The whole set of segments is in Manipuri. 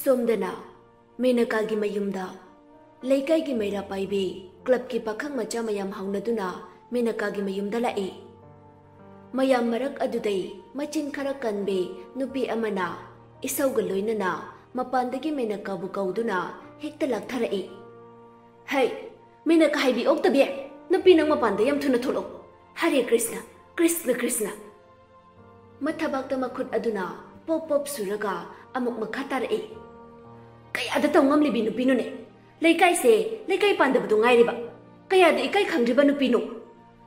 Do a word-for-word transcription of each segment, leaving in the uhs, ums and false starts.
ꯁꯣꯝꯗꯅ ꯃꯦꯅꯀꯥꯒꯤ ꯃꯌꯨꯝꯗ ꯂꯩꯀꯥꯏꯒꯤ ꯃꯩꯔꯥ ꯄꯥꯏꯕꯤ ꯀ꯭ꯂꯕꯀꯤ ꯄꯥꯈꯪ ꯃꯆꯥ ꯃꯌꯥꯝ ꯍꯧꯅꯗꯨꯅ ꯃꯦꯅꯀꯥꯒꯤ ꯃꯌꯨꯝꯗ ꯂꯥꯛꯏ꯫ ꯃꯌꯥꯝ ꯃꯔꯛ ꯑꯗꯨꯗꯩ ꯃꯆꯤꯟ ꯈꯔ ꯀꯟꯕꯤ ꯅꯨꯄꯤ ꯑꯃꯅ ꯏꯁꯧꯒ ꯂꯣꯏꯅꯅ ꯃꯄꯥꯟꯗꯒꯤ ꯃꯦꯅꯀꯥꯕꯨ ꯀꯧꯗꯨꯅ ꯍꯦꯛꯇ ꯂꯥꯛꯊꯔꯛꯏ꯫ "ꯍꯩ, ꯃꯦꯅꯀꯥ ꯍꯥꯏꯕꯤ ꯑꯣꯛꯇꯕꯤ, ꯅꯨꯄꯤ ꯅꯪ ꯃꯄꯥꯟꯗ ꯌꯥꯝ ꯊꯨꯅ ꯊꯣꯛꯂꯛꯎ꯫ ꯍꯔꯦ ꯀ꯭ꯔꯤꯁꯅ, ꯀ꯭ꯔꯤꯁꯅ, ꯀ꯭ꯔꯤꯁꯅ!" ꯃꯊꯕꯥꯛꯇ ꯃꯈꯨꯠ ꯑꯗꯨꯅ ꯄꯣꯞ ꯄꯣꯞ ꯁꯨꯔꯒ ꯑꯃꯨꯛ ꯃꯈꯥ ꯇꯥꯔꯛꯏ꯫ "ꯀꯌꯥꯗ ꯇꯧ ꯉꯝꯂꯤꯕꯤ ꯅꯨꯄꯤꯅꯣꯅꯦ? ꯂꯩꯀꯥꯏꯁꯦ ꯂꯩꯀꯥꯏ ꯄꯥꯟꯗꯕꯗꯨ ꯉꯥꯏꯔꯤꯕ꯫ ꯀꯌꯥꯗ ꯏꯀꯥꯏ ꯈꯪꯗ꯭ꯔꯤꯕ ꯅꯨꯄꯤꯅꯣ?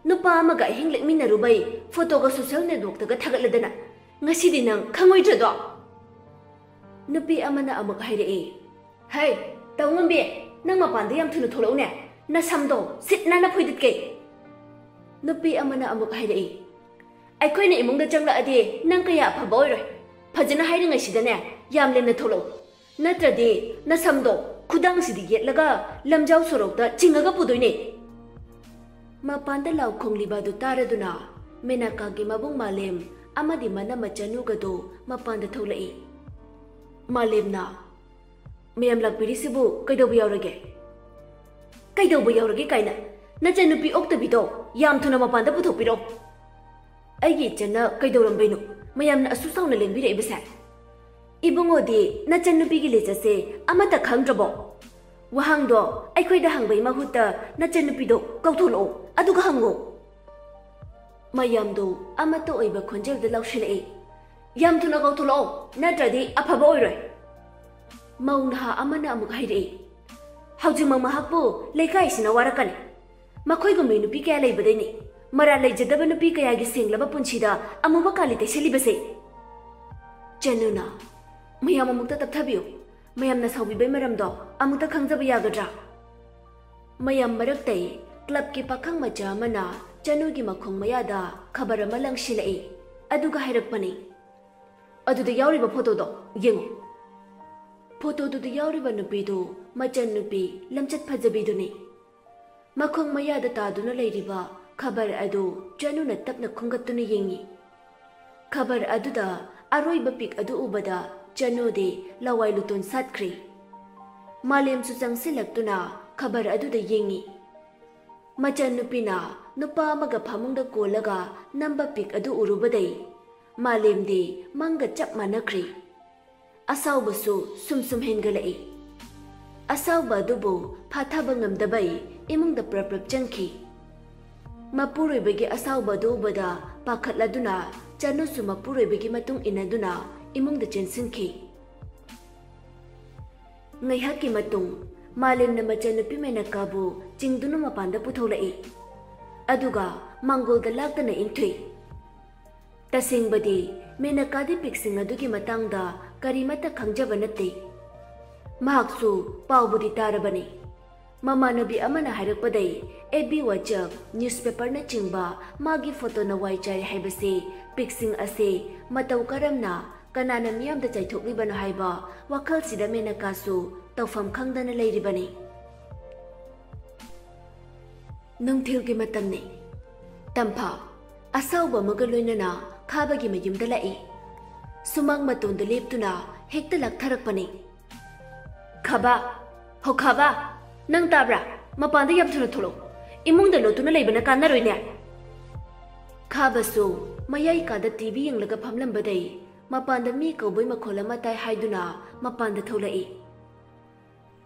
ꯅꯨꯄꯥ ꯑꯃꯒ ꯑꯍꯤꯡ ꯂꯦꯛꯃꯤꯟꯅꯔꯨꯕꯩ ꯐꯣꯇꯣꯒ ꯁꯣꯁꯤꯌꯦꯜ ꯅꯦꯠꯋꯥꯛꯇꯒ ꯊꯥꯒꯠꯂꯗꯅ ꯉꯁꯤꯗꯤ ꯅꯪ ꯈꯪꯉꯣꯏꯗ꯭ꯔꯗꯣ?" ꯅꯨꯄꯤ ꯑꯃꯅ ꯑꯃꯨꯛ ꯍꯥꯏꯔꯛꯏ꯫ "ꯍꯩ, ꯇꯧꯉꯝꯕꯤ, ꯅꯪ ꯃꯄꯥꯟꯗ ꯌꯥꯝ ꯊꯨꯅ ꯊꯣꯛꯂꯛꯎꯅꯦ꯫ ꯅꯁꯝꯗꯣ ꯁꯤꯠ ꯅꯥꯟꯅ ꯐꯣꯏꯗꯠꯀꯦ!" ꯅꯨꯄꯤ ꯑꯃꯅ ꯑꯃꯨꯛ ꯍꯥꯏꯔꯛꯏ꯫ "ꯑꯩꯈꯣꯏꯅ ꯏꯃꯨꯡꯗ ꯆꯪꯂꯛꯑꯗꯤ ꯅꯪ ꯀꯌꯥ ꯑꯐꯕ ꯑꯣꯏꯔꯣꯏ꯫ ꯐꯖꯅ ꯍꯥꯏꯔꯤꯉꯩꯁꯤꯗꯅꯦ, ꯌꯥꯝ ꯂꯦꯝꯅ ꯊꯣꯛꯂꯛꯎ꯫ ꯅꯠꯇ꯭ꯔꯗꯤ ꯅꯁꯝꯗꯣ ꯈꯨꯗꯥꯡꯁꯤꯗꯤ ꯌꯦꯠꯂꯒ ꯂꯝꯖꯥꯎ ꯁꯣꯔꯣꯛꯇ ꯆꯤꯡꯉꯒ ꯄꯨꯗꯣꯏꯅꯦ!" ꯃꯄꯥꯟꯗ ꯂꯥꯎ ꯈꯣꯡꯂꯤꯕ ꯑꯗꯨ ꯇꯥꯔꯗꯨꯅ ꯃꯦꯅꯀꯥꯒꯤ ꯃꯕꯨꯡ ꯃꯥꯂꯦꯝ ꯑꯃꯗꯤ ꯃꯅꯝꯃ ꯆꯅꯨꯒꯗꯨ ꯃꯄꯥꯟꯗ ꯊꯣꯛꯂꯛꯏ꯫ ꯃꯥꯂꯦꯝꯅ, "ꯃꯌꯥꯝ ꯂꯥꯛꯄꯤꯔꯤꯁꯤꯕꯨ ꯀꯩꯗꯧꯕ ꯌꯥꯎꯔꯒꯦ?" "ꯀꯩꯗꯧꯕ ꯌꯥꯎꯔꯒꯦ ꯀꯥꯏꯅ? ꯅꯆꯟꯅꯨꯄꯤ ꯑꯣꯛꯇꯕꯤꯗꯣ ꯌꯥꯝ ꯊꯨꯅ ꯃꯄꯥꯟꯗ ꯄꯨꯊꯣꯛꯄꯤꯔꯛꯑꯣ꯫ ꯑꯩꯒꯤ ꯏꯆꯟꯅ ꯀꯩꯗꯧꯔꯝꯕꯩꯅꯣ ꯃꯌꯥꯝꯅ ꯑꯁꯨꯛ ꯆꯥꯎꯅ ꯂꯦꯡꯕꯤꯔꯛꯏꯕꯁꯦ? ꯏꯕꯨꯡꯉꯣꯗꯤ ꯅꯆꯟꯅꯨꯄꯤꯒꯤ ꯂꯤꯆꯠꯁꯦ ꯑꯃꯠꯇ ꯈꯪꯗ꯭ꯔꯕꯣ? ꯋꯥꯍꯪꯗꯣ ꯑꯩꯈꯣꯏꯗ ꯍꯪꯕꯩ ꯃꯍꯨꯠꯇ ꯅꯆꯟꯅꯨꯄꯤꯗꯣ ꯀꯧꯊꯣꯛꯂꯛꯑꯣ, ꯑꯗꯨꯒ ꯍꯪꯉꯣ꯫" ꯃꯌꯥꯝꯗꯣ ꯑꯃꯠꯇ ꯑꯣꯏꯕ ꯈꯣꯟꯖꯦꯜꯗ ꯂꯥꯎꯁꯤꯜꯂꯛꯏ꯫ "ꯌꯥꯝ ꯊꯨꯅ ꯀꯧꯊꯣꯛꯂꯛꯑꯣ, ꯅꯠꯇ꯭ꯔꯗꯤ ꯑꯐꯕ ꯑꯣꯏꯔꯣꯏ!" ꯃꯧ ꯅꯍꯥ ꯑꯃꯅ ꯑꯃꯨꯛ ꯍꯥꯏꯔꯛꯏ꯫ "ꯍꯧꯖꯤꯛꯃꯛ ꯃꯍꯥꯛꯄꯨ ꯂꯩꯀꯥꯏꯁꯤꯅ ꯋꯥꯔꯛꯀꯅꯤ꯫ ꯃꯈꯣꯏꯒꯨꯝꯕꯤ ꯅꯨꯄꯤ ꯀꯌꯥ ꯂꯩꯕꯗꯩꯅꯤ ꯃꯔꯥꯜ ꯂꯩꯖꯗꯕ ꯅꯨꯄꯤ ꯀꯌꯥꯒꯤ ꯁꯦꯡꯂꯕ ꯄꯨꯟꯁꯤꯗ ꯑꯃꯨꯕ ꯀꯥꯂꯤ ꯇꯩꯁꯜꯂꯤꯕꯁꯦ꯫" ꯆꯅꯨꯅ, "ꯃꯌꯥꯝ ꯑꯃꯨꯛꯇ ꯇꯞꯊꯕꯤꯌꯨ꯫ ꯃꯌꯥꯝꯅ ꯁꯥꯎꯕꯤꯕꯩ ꯃꯔꯝꯗꯣ ꯑꯃꯨꯛꯇ ꯈꯪꯖꯕ ꯌꯥꯒꯗ꯭ꯔꯥ?" ꯃꯌꯥꯝ ꯃꯔꯛꯇꯩ ꯀ꯭ꯂꯕꯀꯤ ꯄꯥꯈꯪ ꯃꯆꯥ ꯑꯃꯅ ꯆꯅꯨꯒꯤ ꯃꯈꯣꯡ ꯃꯌꯥꯗ ꯈꯕꯔ ꯑꯃ ꯂꯪꯁꯤꯜꯂꯛꯏ꯫ ꯑꯗꯨꯒ ꯍꯥꯏꯔꯛꯄꯅꯤ, "ꯑꯗꯨꯗ ꯌꯥꯎꯔꯤꯕ ꯐꯣꯇꯣꯗꯣ ꯌꯦꯡꯉꯨ꯫" ꯐꯣꯇꯣꯗꯨꯗ ꯌꯥꯎꯔꯤꯕ ꯅꯨꯄꯤꯗꯨ ꯃꯆꯟ ꯅꯨꯄꯤ ꯂꯝꯆꯠ ꯐꯖꯕꯤꯗꯨꯅꯤ꯫ ꯃꯈꯣꯡ ꯃꯌꯥꯗ ꯇꯥꯗꯨꯅ ꯂꯩꯔꯤꯕ ꯈꯕꯔ ꯑꯗꯨ ꯆꯅꯨꯅ ꯇꯞꯅ ꯈꯨꯝꯒꯠꯇꯨꯅ ꯌꯦꯡꯉꯤ꯫ ꯈꯕꯔ ꯑꯗꯨꯗ ꯑꯔꯣꯏꯕ ꯄꯤꯛ ꯑꯗꯨ ꯎꯕꯗ ꯆꯅꯨꯗꯤ ꯂꯋꯥꯏ ꯂꯨꯇꯣꯟ ꯁꯥꯠꯈ꯭ꯔꯦ꯫ ꯃꯥꯂꯦꯝꯁꯨ ꯆꯪꯁꯤꯜꯂꯛꯇꯨꯅ ꯈꯕꯔ ꯑꯗꯨꯗ ꯌꯦꯡꯉꯤ꯫ ꯃꯆꯟꯅꯨꯄꯤꯅ ꯅꯨꯄꯥ ꯑꯃꯒ ꯐꯃꯨꯡꯗ ꯀꯣꯜꯂꯒ ꯅꯝꯕ ꯄꯤꯛ ꯑꯗꯨ ꯎꯔꯨꯕꯗꯩ ꯃꯥꯂꯦꯝꯗꯤ ꯃꯪꯒ ꯆꯞ ꯃꯥꯟꯅꯈ꯭ꯔꯦ꯫ ꯑꯁꯥꯎꯕꯁꯨ ꯁꯨꯝ ꯁꯨꯝ ꯍꯦꯟꯒꯠꯂꯛꯏ꯫ ꯑꯁꯥꯎꯕ ꯑꯗꯨꯕꯨ ꯐꯥꯊꯕ ꯉꯝꯗꯕꯩ ꯏꯃꯨꯡꯗ ꯄ꯭ꯔꯞ ꯄ꯭ꯔꯞ ꯆꯪꯈꯤ꯫ ꯃꯄꯨꯔꯣꯏꯕꯒꯤ ꯑꯁꯥꯎꯕ ꯑꯗꯨ ꯎꯕꯗ ꯄꯥꯈꯠꯂꯗꯨꯅ ꯆꯅꯨꯁꯨ ꯃꯄꯨꯔꯣꯏꯕꯒꯤ ꯃꯇꯨꯡ ꯏꯟꯅꯗꯨꯅ ꯏꯃꯨꯡꯗ ꯆꯦꯟꯁꯤꯟꯈꯤ꯫ ꯉꯥꯏꯍꯥꯛꯀꯤ ꯃꯇꯨꯡ ꯃꯥꯂꯦꯝꯅ ꯃꯆꯟꯅꯨꯄꯤ ꯃꯦꯅꯀꯥꯕꯨ ꯆꯤꯡꯗꯨꯅ ꯃꯄꯥꯟꯗ ꯄꯨꯊꯣꯛꯂꯛꯏ꯫ ꯑꯗꯨꯒ ꯃꯥꯡꯒꯣꯜꯗ ꯂꯥꯛꯇꯅ ꯏꯟꯊꯨꯏ꯫ ꯇꯁꯦꯡꯕꯗꯤ ꯃꯦꯅꯀꯥꯗꯤ ꯄꯤꯛꯁꯤꯡ ꯑꯗꯨꯒꯤ ꯃꯇꯥꯡꯗ ꯀꯔꯤꯃꯠꯇ ꯈꯪꯖꯕ ꯅꯠꯇꯦ꯫ ꯃꯍꯥꯛꯁꯨ ꯄꯥꯎꯕꯨꯗꯤ ꯇꯥꯔꯕꯅꯤ꯫ ꯃꯃꯥꯟꯅꯕꯤ ꯑꯃꯅ ꯍꯥꯏꯔꯛꯄꯗꯩ ꯑꯦꯐ ꯕꯤ, WhatsApp, newspaperꯅꯆꯤꯡꯕ ꯃꯥꯒꯤ ꯐꯣꯇꯣꯅ ꯋꯥꯏ ꯆꯥꯏꯔꯦ ꯍꯥꯏꯕꯁꯦ ꯄꯤꯛꯁꯤꯡ ꯑꯁꯦ ꯃꯇꯧ ꯀꯔꯝꯅ, ꯀꯅꯥꯅ ꯃꯤꯌꯥꯝꯗ ꯆꯥꯏꯊꯣꯛꯂꯤꯕꯅꯣ ꯍꯥꯏꯕ ꯋꯥꯈꯜꯁꯤꯗ ꯃꯦꯅꯀꯥꯁꯨ ꯇꯧꯐꯝ ꯈꯪꯗꯅ ꯂꯩꯔꯤꯕꯅꯤ꯫ ꯅꯨꯡꯊꯤꯜꯒꯤ ꯃꯇꯝꯅꯤ꯫ ꯇꯝꯐꯥ ꯑꯁꯥꯎꯕ ꯑꯃꯒ ꯂꯣꯏꯅꯅ ꯈꯥꯕꯒꯤ ꯃꯌꯨꯝꯗ ꯂꯥꯛꯏ꯫ ꯁꯨꯃꯥꯡ ꯃꯇꯣꯟꯗ ꯂꯦꯞꯇꯨꯅ ꯍꯦꯛꯇ ꯂꯥꯛꯊꯔꯛꯄꯅꯤ꯫ "ꯈꯥꯕ, ꯍꯣ ꯈꯥꯕ, ꯅꯪ ꯇꯥꯕ꯭ꯔꯥ? ꯃꯄꯥꯟꯗ ꯌꯥꯝ ꯊꯨꯅ ꯊꯣꯛꯂꯛꯎ꯫ ꯏꯃꯨꯡꯗ ꯂꯣꯠꯇꯨꯅ ꯂꯩꯕꯅ ꯀꯥꯟꯅꯔꯣꯏꯅꯦ꯫" ꯈꯥꯕꯁꯨ ꯃꯌꯥꯏ ꯀꯥꯗ ꯇꯤ ꯚꯤ ꯌꯦꯡꯂꯒ ꯐꯝꯂꯝꯕꯗꯩ ꯃꯄꯥꯟꯗ ꯃꯤ ꯀꯧꯕꯩ ꯃꯈꯣꯜ ꯑꯃ ꯇꯥꯏ ꯍꯥꯏꯗꯨꯅ ꯃꯄꯥꯟꯗ ꯊꯣꯛꯂꯛꯏ꯫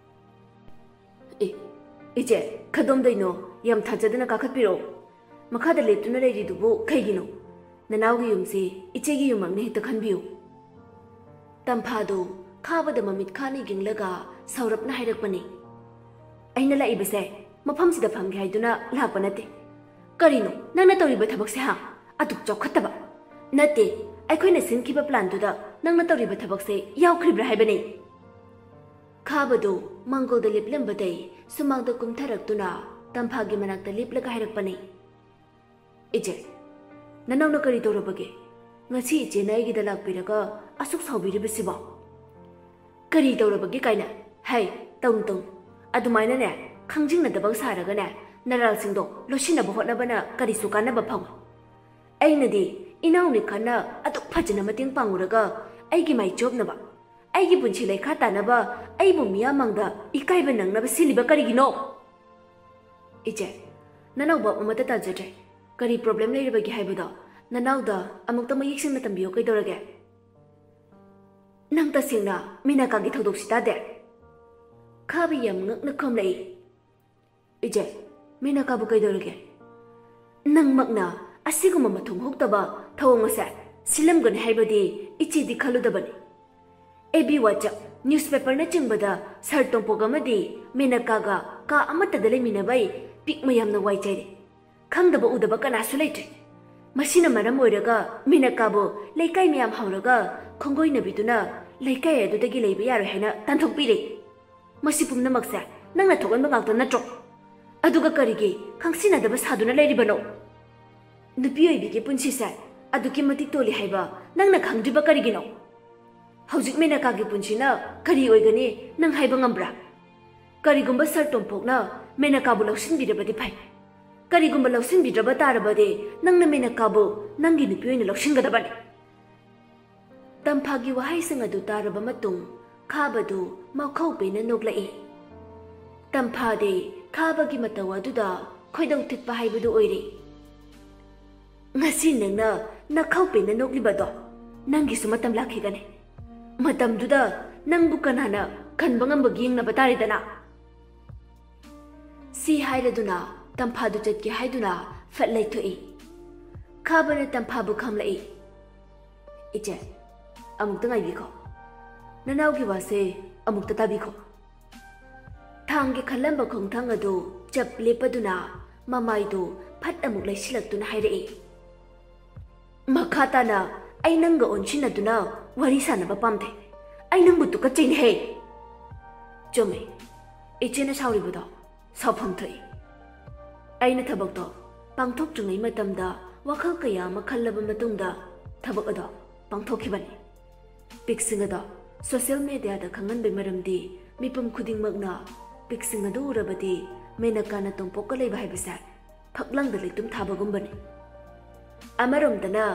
"ꯑꯦ, ꯏꯆꯦ, ꯀꯗꯣꯝꯗꯩꯅꯣ? ꯌꯥꯝ ꯊꯥꯖꯗꯅ ꯀꯥꯈꯠꯄꯤꯔꯛꯑꯣ꯫ ꯃꯈꯥꯗ ꯂꯦꯞꯇꯨꯅ ꯂꯩꯔꯤꯗꯨꯕꯨ ꯀꯩꯒꯤꯅꯣ? ꯅꯅꯥꯎꯒꯤ ꯌꯨꯝꯁꯤ ꯏꯆꯦꯒꯤ ꯌꯨꯝꯃꯛꯅꯤ, ꯍꯦꯛꯇ ꯈꯟꯕꯤꯌꯨ꯫" ꯇꯝꯐꯥꯗꯨ ꯈꯥꯕꯗ ꯃꯃꯤꯠ ꯈꯥꯅ ꯌꯦꯡꯂꯒ ꯁꯧꯔꯞꯅ ꯍꯥꯏꯔꯛꯄꯅꯤ꯫ "ꯑꯩꯅ ꯂꯥꯛꯏꯕꯁꯦ ꯃꯐꯝꯁꯤꯗ ꯐꯝꯒꯦ ꯍꯥꯏꯗꯨꯅ ꯂꯥꯛꯄ ꯅꯠꯇꯦ꯫ ꯀꯔꯤꯅꯣ ꯅꯪꯅ ꯇꯧꯔꯤꯕ ꯊꯕꯛꯁꯦ, ꯍꯥ? ꯑꯗꯨꯛ ꯆꯥꯎꯈꯠꯇꯕ!" "ꯅꯠꯇꯦ, ꯑꯩꯈꯣꯏꯅ ꯁꯤꯟꯈꯤꯕ planꯗꯨꯗ ꯅꯪꯅ ꯇꯧꯔꯤꯕ ꯊꯕꯛꯁꯦ ꯌꯥꯎꯈ꯭ꯔꯤꯕ꯭ꯔꯥ ꯍꯥꯏꯕꯅꯤ꯫" ꯈꯥꯕꯗꯨ ꯃꯥꯡꯒꯣꯜꯗ ꯂꯦꯞꯂꯝꯕꯗꯩ ꯁꯨꯃꯥꯡꯗ ꯀꯨꯝꯊꯔꯛꯇꯨꯅ ꯇꯝꯐꯥꯒꯤ ꯃꯅꯥꯛꯇ ꯂꯦꯞꯂꯒ ꯍꯥꯏꯔꯛꯄꯅꯤ꯫ "ꯏꯆꯦ, ꯅꯅꯥꯎꯅ ꯀꯔꯤ ꯇꯧꯔꯕꯒꯦ? ꯉꯁꯤ ꯏꯆꯦꯅ ꯑꯩꯒꯤꯗ ꯂꯥꯛꯄꯤꯔꯒ ꯑꯁꯨꯛ ꯁꯥꯎꯕꯤꯔꯤꯕꯁꯤꯕꯣ?" "ꯀꯔꯤ ꯇꯧꯔꯕꯒꯦ ꯀꯥꯏꯅ? ꯍꯩ, ꯇꯧꯅꯨ, ꯇꯧꯅꯨ꯫ ꯑꯗꯨꯃꯥꯏꯅꯅꯦ, ꯈꯪꯖꯤꯟꯅꯗꯕ ꯁꯥꯔꯒꯅꯦ, ꯅꯔꯥꯜꯁꯤꯡꯗꯣ ꯂꯣꯠꯁꯤꯟꯅꯕ ꯍꯣꯠꯅꯕꯅ ꯀꯔꯤꯁꯨ ꯀꯥꯟꯅꯕ ꯐꯪꯉꯣꯏ꯫ ꯑꯩꯅꯗꯤ ꯏꯅꯥꯎꯅꯤ ꯈꯟꯅ ꯑꯗꯨꯛ ꯐꯖꯅ ꯃꯇꯦꯡ ꯄꯥꯡꯉꯨꯔꯒ ꯑꯩꯒꯤ ꯃꯥꯏ ꯆꯣꯞꯅꯕ, ꯑꯩꯒꯤ ꯄꯨꯟꯁꯤ ꯂꯩꯈꯥ ꯇꯥꯅꯕ, ꯑꯩꯕꯨ ꯃꯤꯌꯥꯝ ꯃꯥꯡꯗ ꯏꯀꯥꯏꯕ ꯅꯪꯅꯕ ꯁꯤꯜꯂꯤꯕ ꯀꯔꯤꯒꯤꯅꯣ? ꯏꯆꯦ, ꯅꯅꯥꯎ ꯚꯥꯞ ꯑꯃꯠꯇ ꯇꯥꯖꯗ꯭ꯔꯦ꯫ ꯀꯔꯤ problem ꯂꯩꯔꯕꯒꯦ ꯍꯥꯏꯕꯗꯣ ꯅꯅꯥꯎꯗ ꯑꯃꯨꯛꯇ ꯃꯌꯦꯛ ꯁꯦꯡꯅ ꯇꯝꯕꯤꯌꯣ꯫ ꯀꯩꯗꯧꯔꯒꯦ? ꯅꯪ ꯇꯁꯦꯡꯅ ꯃꯤꯅꯀꯥꯒꯤ ꯊꯧꯗꯣꯛꯁꯤ ꯇꯥꯗꯦ? ꯈꯥꯕ ꯌꯥꯝ ꯉꯛꯅ ꯈꯨꯝꯂꯛꯏ꯫ ꯏꯆꯦ, ꯃꯤꯅꯀꯥꯕꯨ ꯀꯩꯗꯧꯔꯒꯦ? ꯅꯪꯃꯛꯅ ꯑꯁꯤꯒꯨꯝꯕ ꯃꯊꯣꯡ ꯍꯨꯛꯇꯕ ꯊꯧꯑꯣꯡ ꯑꯁꯦ ꯁꯤꯜꯂꯝꯒꯅꯤ ꯍꯥꯏꯕꯗꯤ ꯏꯆꯦꯗꯤ ꯈꯜꯂꯨꯗꯕꯅꯤ꯫ ꯑꯦ ꯕꯤ, WhatsApp, newspaperꯅꯆꯤꯡꯕꯗ ꯁꯥꯔ ꯇꯣꯝꯄꯣꯛ ꯑꯃꯗꯤ ꯃꯦꯅꯀꯥꯒ ꯀꯥ ꯑꯃꯠꯇꯗ ꯂꯩꯃꯤꯟꯅꯕꯩ ꯄꯤꯛ ꯃꯌꯥꯝꯅ ꯋꯥꯏ ꯆꯥꯏꯔꯦ꯫ ꯈꯪꯗꯕ ꯎꯗꯕ ꯀꯅꯥꯁꯨ ꯂꯩꯇ꯭ꯔꯦ꯫ ꯃꯁꯤꯅ ꯃꯔꯝ ꯑꯣꯏꯔꯒ ꯃꯦꯅꯀꯥꯕꯨ ꯂꯩꯀꯥꯏ ꯃꯌꯥꯝ ꯍꯧꯔꯒ ꯈꯣꯡꯒꯣꯏꯅꯕꯤꯗꯨꯅ ꯂꯩꯀꯥꯏ ꯑꯗꯨꯗꯒꯤ ꯂꯩꯕ ꯌꯥꯔꯣꯏ ꯍꯥꯏꯅ ꯇꯥꯟꯊꯣꯛꯄꯤꯔꯦ꯫ ꯃꯁꯤ ꯄꯨꯝꯅꯃꯛꯁꯦ ꯅꯪꯅ ꯊꯣꯛꯍꯟꯕ ꯉꯥꯛꯇ ꯅꯠꯇ꯭ꯔꯣ? ꯑꯗꯨꯒ ꯀꯔꯤꯒꯤ ꯈꯪꯁꯤꯟꯅꯗꯕ ꯁꯥꯗꯨꯅ ꯂꯩꯔꯤꯕꯅꯣ? ꯅꯨꯄꯤ ꯑꯣꯏꯕꯤꯒꯤ ꯄꯨꯟꯁꯤꯁꯦ ꯑꯗꯨꯛꯀꯤ ꯃꯇꯤꯛ ꯇꯣꯜꯂꯤ ꯍꯥꯏꯕ ꯅꯪꯅ ꯈꯪꯗ꯭ꯔꯤꯕ ꯀꯔꯤꯒꯤꯅꯣ? ꯍꯧꯖꯤꯛ ꯃꯦꯅꯀꯥꯒꯤ ꯄꯨꯟꯁꯤꯅ ꯀꯔꯤ ꯑꯣꯏꯒꯅꯤ ꯅꯪ ꯍꯥꯏꯕ ꯉꯝꯕ꯭ꯔꯥ? ꯀꯔꯤꯒꯨꯝꯕ ꯁꯥꯔ ꯇꯣꯝꯄꯣꯛꯅ ꯃꯦꯅꯀꯥꯕꯨ ꯂꯧꯁꯤꯟꯕꯤꯔꯕꯗꯤ ꯐꯩ꯫ ꯀꯔꯤꯒꯨꯝꯕ ꯂꯧꯁꯤꯟꯕꯤꯗ꯭ꯔꯕ ꯇꯥꯔꯕꯗꯤ ꯅꯪꯅ ꯃꯦꯅꯀꯥꯕꯨ ꯅꯪꯒꯤ ꯅꯨꯄꯤ ꯑꯣꯏꯅ ꯂꯧꯁꯤꯟꯒꯗꯕꯅꯤ꯫ ꯇꯝꯐꯥꯒꯤ ꯋꯥꯍꯩꯁꯤꯡ ꯑꯗꯨ ꯇꯥꯔꯕ ꯃꯇꯨꯡ ꯈꯥꯕꯗꯨ ꯃꯈꯧ ꯄꯦꯟꯅ ꯅꯣꯛꯂꯛꯏ꯫ ꯇꯝꯐꯥꯗꯤ ꯈꯥꯕꯒꯤ ꯃꯇꯧ ꯑꯗꯨꯗ ꯈꯣꯏꯗꯧ ꯊꯤꯠꯄ ꯍꯥꯏꯕꯗꯨ ꯑꯣꯏꯔꯦ꯫ ꯉꯁꯤ ꯅꯪꯅ ꯅꯈꯧ ꯄꯦꯟꯅ ꯅꯣꯛꯂꯤꯕꯗꯣ ꯅꯪꯒꯤꯁꯨ ꯃꯇꯝ ꯂꯥꯛꯈꯤꯒꯅꯤ꯫ ꯃꯇꯝꯗꯨꯗ ꯅꯪꯕꯨ ꯀꯅꯥꯅ ꯀꯟꯕ ꯉꯝꯕꯒꯦ ꯌꯦꯡꯅꯕ ꯇꯥꯔꯦꯗꯅ꯫ ꯁꯤ ꯍꯥꯏꯔꯗꯨꯅ ꯇꯝꯐꯥꯗꯨ ꯆꯠꯀꯦ ꯍꯥꯏꯗꯨꯅ ꯐꯠ ꯂꯩꯊꯣꯛꯏ꯫ ꯈꯥꯕꯅ ꯇꯝꯐꯥꯕꯨ ꯈꯥꯝꯂꯛꯏ꯫ ꯏꯆꯦ, ꯑꯃꯨꯛꯇ ꯉꯥꯏꯕꯤꯈꯣ꯫ ꯅꯅꯥꯎꯒꯤ ꯋꯥꯁꯦ ꯑꯃꯨꯛꯇ ꯇꯥꯕꯤꯈꯣ꯫ ꯊꯥꯡꯒꯤ ꯈꯜꯂꯝꯕ ꯈꯣꯡꯊꯥꯡ ꯑꯗꯨ ꯆꯞ ꯂꯦꯞꯄꯗꯨꯅ ꯃꯃꯥꯏꯗꯨ ꯐꯠ ꯑꯃꯨꯛ ꯂꯩꯁꯤꯜꯂꯛꯇꯨꯅ ꯍꯥꯏꯔꯛꯏ꯫ ꯃꯈꯥ ꯇꯥꯅ ꯑꯩ ꯅꯪꯒ ꯑꯣꯟꯁꯤꯟꯅꯗꯨꯅ ꯋꯥꯔꯤ ꯁꯥꯟꯅꯕ ꯄꯥꯝꯗꯦ꯫ ꯑꯩ ꯅꯪꯕꯨ ꯇꯨꯀꯠꯆꯩꯅꯦꯍꯦ꯫ ꯆꯨꯝꯃꯦ, ꯏꯆꯦꯅ ꯁꯥꯎꯔꯤꯕꯗꯣ ꯁꯥꯎꯐꯝ ꯊꯣꯛꯏ꯫ ꯑꯩꯅ ꯊꯕꯛꯇꯣ ꯄꯥꯡꯊꯣꯛꯇ꯭ꯔꯤꯉꯩ ꯃꯇꯝꯗ ꯋꯥꯈꯜ ꯀꯌꯥ ꯑꯃ ꯈꯜꯂꯕ ꯃꯇꯨꯡꯗ ꯊꯕꯛ ꯑꯗꯣ ꯄꯥꯡꯊꯣꯛꯈꯤꯕꯅꯤ꯫ ꯄꯤꯛꯁꯤꯡ ꯑꯗꯣ social mediaꯗ ꯈꯪꯍꯟꯕꯩ ꯃꯔꯝꯗꯤ ꯃꯤꯄꯨꯝ ꯈꯨꯗꯤꯡꯃꯛꯅ ꯄꯤꯛꯁꯤꯡ ꯑꯗꯨ ꯎꯔꯕꯗꯤ ꯃꯦꯅꯀꯥꯅ ꯇꯣꯝꯄꯣꯛꯀ ꯂꯩꯕ ꯍꯥꯏꯕꯁꯦ ꯐꯛꯂꯥꯡꯗ ꯂꯩꯇꯨꯝ ꯊꯥꯕꯒꯨꯝꯕꯅꯤ꯫ ꯑꯃꯔꯣꯝꯗꯅ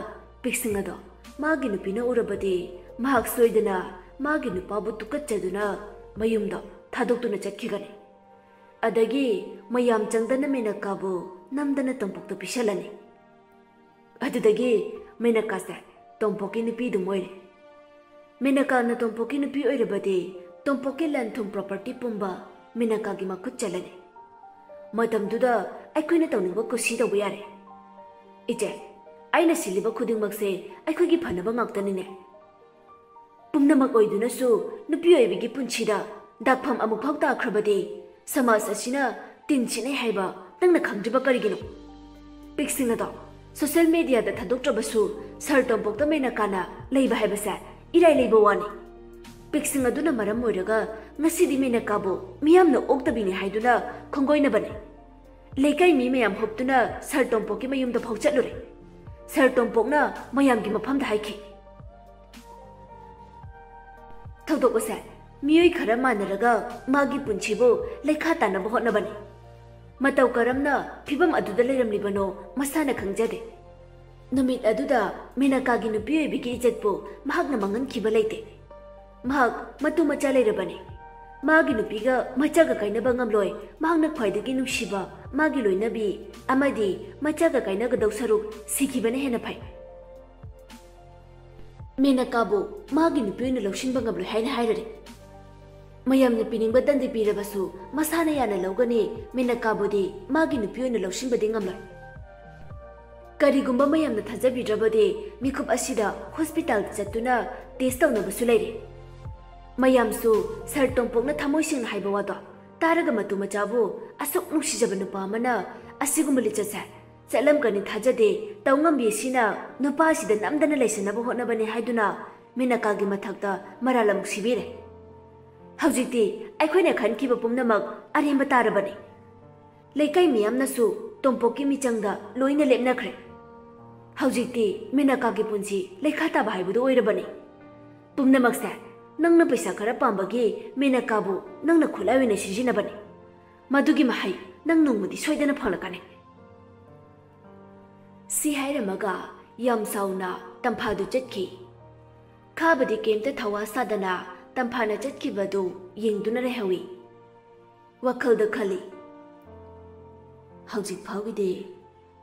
ꯄꯤꯛꯁꯤꯡ ꯑꯗꯣ ꯃꯥꯒꯤ ꯅꯨꯄꯤꯅ ꯎꯔꯕꯗꯤ ꯃꯍꯥꯛ ꯁꯣꯏꯗꯅ ꯃꯥꯒꯤ ꯅꯨꯄꯥꯕꯨ ꯇꯨꯀꯠꯆꯗꯨꯅ ꯃꯌꯨꯝꯗ ꯊꯥꯗꯣꯛꯇꯨꯅ ꯆꯠꯈꯤꯒꯅꯤ꯫ ꯑꯗꯒꯤ ꯃꯌꯥꯝ ꯆꯪꯗꯅ ꯃꯦꯅꯀꯥꯕꯨ ꯅꯝꯗꯅ ꯇꯣꯝꯄꯣꯛꯇ ꯄꯤꯁꯜꯂꯅꯤ꯫ ꯑꯗꯨꯗꯒꯤ ꯃꯦꯅꯀꯥꯁꯦ ꯇꯣꯝꯄꯣꯛꯀꯤ ꯅꯨꯄꯤꯗꯨꯝ ꯑꯣꯏꯔꯦ꯫ ꯃꯦꯅꯀꯥꯅ ꯇꯣꯝꯄꯣꯛꯀꯤ ꯅꯨꯄꯤ ꯑꯣꯏꯔꯕꯗꯤ ꯇꯣꯝꯄꯣꯛꯀꯤ ꯂꯟ ꯊꯨꯝ property ꯄꯨꯝꯕ ꯃꯦꯅꯀꯥꯒꯤ ꯃꯈꯨꯠ ꯆꯠꯂꯅꯤ꯫ ꯃꯇꯝꯗꯨꯗ ꯑꯩꯈꯣꯏꯅ ꯇꯧꯅꯤꯡꯕ ꯀꯨꯁꯤ ꯇꯧꯕ ꯌꯥꯔꯦ꯫ ꯏꯆꯦ, ꯑꯩꯅ ꯁꯤꯜꯂꯤꯕ ꯈꯨꯗꯤꯡꯃꯛꯁꯦ ꯑꯩꯈꯣꯏꯒꯤ ꯐꯅꯕ ꯉꯥꯛꯇꯅꯤꯅꯦ꯫ ꯄꯨꯝꯅꯃꯛ ꯑꯣꯏꯗꯨꯅꯁꯨ ꯅꯨꯄꯤ ꯑꯣꯏꯕꯤꯒꯤ ꯄꯨꯟꯁꯤꯗ ꯗꯥꯛꯐꯝ ꯑꯃꯨꯛꯐꯥꯎ ꯇꯥꯈ꯭ꯔꯕꯗꯤ ꯁꯃꯥꯖ ꯑꯁꯤꯅ ꯇꯤꯟ ꯁꯤꯠꯅꯩ ꯍꯥꯏꯕ ꯅꯪꯅ ꯈꯪꯗ꯭ꯔꯤꯕ ꯀꯔꯤꯒꯤꯅꯣ? ꯄꯤꯛꯁꯤꯡ ꯑꯗꯣ social mediaꯗ ꯊꯥꯗꯣꯛꯇ꯭ꯔꯕꯁꯨ ꯁꯥꯔ ꯇꯣꯝꯄꯣꯛꯇ ꯃꯦꯅꯀꯥꯅ ꯂꯩꯕ ꯍꯥꯏꯕꯁꯦ ꯏꯔꯥꯏ ꯂꯩꯕ ꯋꯥꯅꯤ꯫ ꯄꯤꯛꯁꯤꯡ ꯑꯗꯨꯅ ꯃꯔꯝ ꯑꯣꯏꯔꯒ ꯉꯁꯤꯗꯤ ꯃꯦꯅꯀꯥꯕꯨ ꯃꯤꯌꯥꯝꯅ ꯑꯣꯛꯇꯕꯤꯅꯤ ꯍꯥꯏꯗꯨꯅ ꯈꯣꯡꯒꯣꯏꯅꯕꯅꯤ꯫ ꯂꯩꯀꯥꯏ ꯃꯤ ꯃꯌꯥꯝ ꯍꯨꯞꯇꯨꯅ ꯁꯥꯔ ꯇꯣꯝꯄꯣꯛꯀꯤ ꯃꯌꯨꯝꯗ ꯐꯥꯎ ꯆꯠꯂꯨꯔꯦ꯫ ꯁꯥꯔ ꯇꯣꯝꯄꯣꯛꯅ ꯃꯌꯥꯝꯒꯤ ꯃꯐꯝꯗ ꯍꯥꯏꯈꯤ, "ꯊꯧꯗꯣꯛ ꯑꯁꯦ ꯃꯤꯑꯣꯏ ꯈꯔ ꯃꯥꯟꯅꯔꯒ ꯃꯥꯒꯤ ꯄꯨꯟꯁꯤꯕꯨ ꯂꯩꯈꯥ ꯇꯥꯅꯕ ꯍꯣꯠꯅꯕꯅꯤ꯫ ꯃꯇꯧ ꯀꯔꯝꯅ ꯐꯤꯚꯝ ꯑꯗꯨꯗ ꯂꯩꯔꯝꯂꯤꯕꯅꯣ ꯃꯁꯥꯅ ꯈꯪꯖꯗꯦ꯫ ꯅꯨꯃꯤꯠ ꯑꯗꯨꯗ ꯃꯦꯅꯀꯥꯒꯤ ꯅꯨꯄꯤ ꯑꯣꯏꯕꯤꯒꯤ ꯏꯖꯠꯄꯨ ꯃꯍꯥꯛꯅ ꯃꯥꯡꯍꯟꯈꯤꯕ ꯂꯩꯇꯦ꯫ ꯃꯍꯥꯛ ꯃꯇꯨ ꯃꯆꯥ ꯂꯩꯔꯕꯅꯤ꯫ ꯃꯥꯒꯤ ꯅꯨꯄꯤꯒ ꯃꯆꯥꯒ ꯀꯥꯏꯅꯕ ꯉꯝꯂꯣꯏ꯫ ꯃꯍꯥꯛꯅ ꯈ꯭ꯋꯥꯏꯗꯒꯤ ꯅꯨꯡꯁꯤꯕ ꯃꯥꯒꯤ ꯂꯣꯏꯅꯕꯤ ꯑꯃꯗꯤ ꯃꯆꯥꯒ ꯀꯥꯏꯅꯒꯗꯧ ꯁꯔꯨꯛ ꯁꯤꯈꯤꯕꯅ ꯍꯦꯟꯅ ꯐꯩ꯫ ꯃꯦꯅꯀꯥꯕꯨ ꯃꯥꯒꯤ ꯅꯨꯄꯤ ꯑꯣꯏꯅ ꯂꯧꯁꯤꯟꯕ ꯉꯝꯂꯣꯏ ꯍꯥꯏꯅ ꯍꯥꯏꯔꯔꯦ꯫ ꯃꯌꯥꯝꯅ ꯄꯤꯅꯤꯡꯕ ꯗꯟꯗꯤ ꯄꯤꯔꯕꯁꯨ ꯃꯁꯥꯅ ꯌꯥꯅ ꯂꯧꯒꯅꯤ, ꯃꯦꯅꯀꯥꯕꯨꯗꯤ ꯃꯥꯒꯤ ꯅꯨꯄꯤ ꯑꯣꯏꯅ ꯂꯧꯁꯤꯟꯕꯗꯤ ꯉꯝꯂꯣꯏ꯫ ꯀꯔꯤꯒꯨꯝꯕ ꯃꯌꯥꯝꯅ ꯊꯥꯖꯕꯤꯗ꯭ꯔꯕꯗꯤ ꯃꯤꯀꯨꯞ ꯑꯁꯤꯗ ꯍꯣꯁꯄꯤꯇꯥꯜꯗ ꯆꯠꯇꯨꯅ ꯇꯦꯁ ꯇꯧꯅꯕꯁꯨ ꯂꯩꯔꯦ꯫ ꯃꯌꯥꯝꯁꯨ ꯁꯥꯔ ꯇꯣꯝꯄꯣꯛꯅ ꯊꯃꯣꯏ ꯁꯦꯡꯅ ꯍꯥꯏꯕ ꯋꯥꯗꯣ ꯇꯥꯔꯒ ꯃꯇꯨ ꯃꯆꯥꯕꯨ ꯑꯁꯨꯛ ꯅꯨꯡꯁꯤꯖꯕ ꯅꯨꯄꯥ ꯑꯃꯅ ꯑꯁꯤꯒꯨꯝꯕ ꯂꯤꯆꯠꯁꯦ ꯆꯠꯂꯝꯒꯅꯤ ꯊꯥꯖꯗꯦ, ꯇꯧ ꯉꯝꯕꯤ ꯑꯁꯤꯅ ꯅꯨꯄꯥ ꯑꯁꯤꯗ ꯅꯝꯗꯅ ꯂꯩꯁꯟꯅꯕ ꯍꯣꯠꯅꯕꯅꯤ ꯍꯥꯏꯗꯨꯅ ꯃꯦꯅꯀꯥꯒꯤ ꯃꯊꯛꯇ ꯃꯔꯥꯜ ꯑꯃꯨꯛ ꯁꯤꯕꯤꯔꯦ꯫ ꯍꯧꯖꯤꯛꯇꯤ ꯑꯩꯈꯣꯏꯅ ꯈꯟꯈꯤꯕ ꯄꯨꯝꯅꯃꯛ ꯑꯔꯦꯝꯕ ꯇꯥꯔꯕꯅꯤ꯫ ꯂꯩꯀꯥꯏ ꯃꯤꯌꯥꯝꯅꯁꯨ ꯇꯣꯝꯄꯣꯛꯀꯤ ꯃꯤꯆꯪꯗ ꯂꯣꯏꯅ ꯂꯦꯞꯅꯈ꯭ꯔꯦ꯫ ꯍꯧꯖꯤꯛꯇꯤ ꯃꯦꯅꯀꯥꯒꯤ ꯄꯨꯟꯁꯤ ꯂꯩꯈꯥ ꯇꯥꯕ ꯍꯥꯏꯕꯗꯨ ꯑꯣꯏꯔꯕꯅꯤ꯫ ꯄꯨꯝꯅꯃꯛꯁꯦ ꯅꯪꯅ ꯄꯩꯁꯥ ꯈꯔ ꯄꯥꯝꯕꯒꯤ ꯃꯦꯅꯀꯥꯕꯨ ꯅꯪꯅ ꯈꯨꯠꯂꯥꯏ ꯑꯣꯏꯅ ꯁꯤꯖꯤꯟꯅꯕꯅꯤ꯫ ꯃꯗꯨꯒꯤ ꯃꯍꯩ ꯅꯪ ꯅꯣꯡꯃꯗꯤ ꯁꯣꯏꯗꯅ ꯐꯪꯂꯛꯀꯅꯤ꯫" ꯁꯤ ꯍꯥꯏꯔꯝꯃꯒ ꯌꯥꯝ ꯁꯥꯎꯅ ꯇꯝꯐꯥꯗꯨ ꯆꯠꯈꯤ꯫ ꯈꯥꯕꯗꯤ ꯀꯩꯝꯇ ꯊꯋꯥ ꯁꯥꯗꯅ ꯇꯝꯐꯥꯅ ꯆꯠꯈꯤꯕꯗꯨ ꯌꯦꯡꯗꯨꯅ ꯂꯩꯍꯧꯏ꯫ ꯋꯥꯈꯜꯗ ꯈꯜꯂꯤ, "ꯍꯧꯖꯤꯛ ꯐꯥꯎꯒꯤꯗꯤ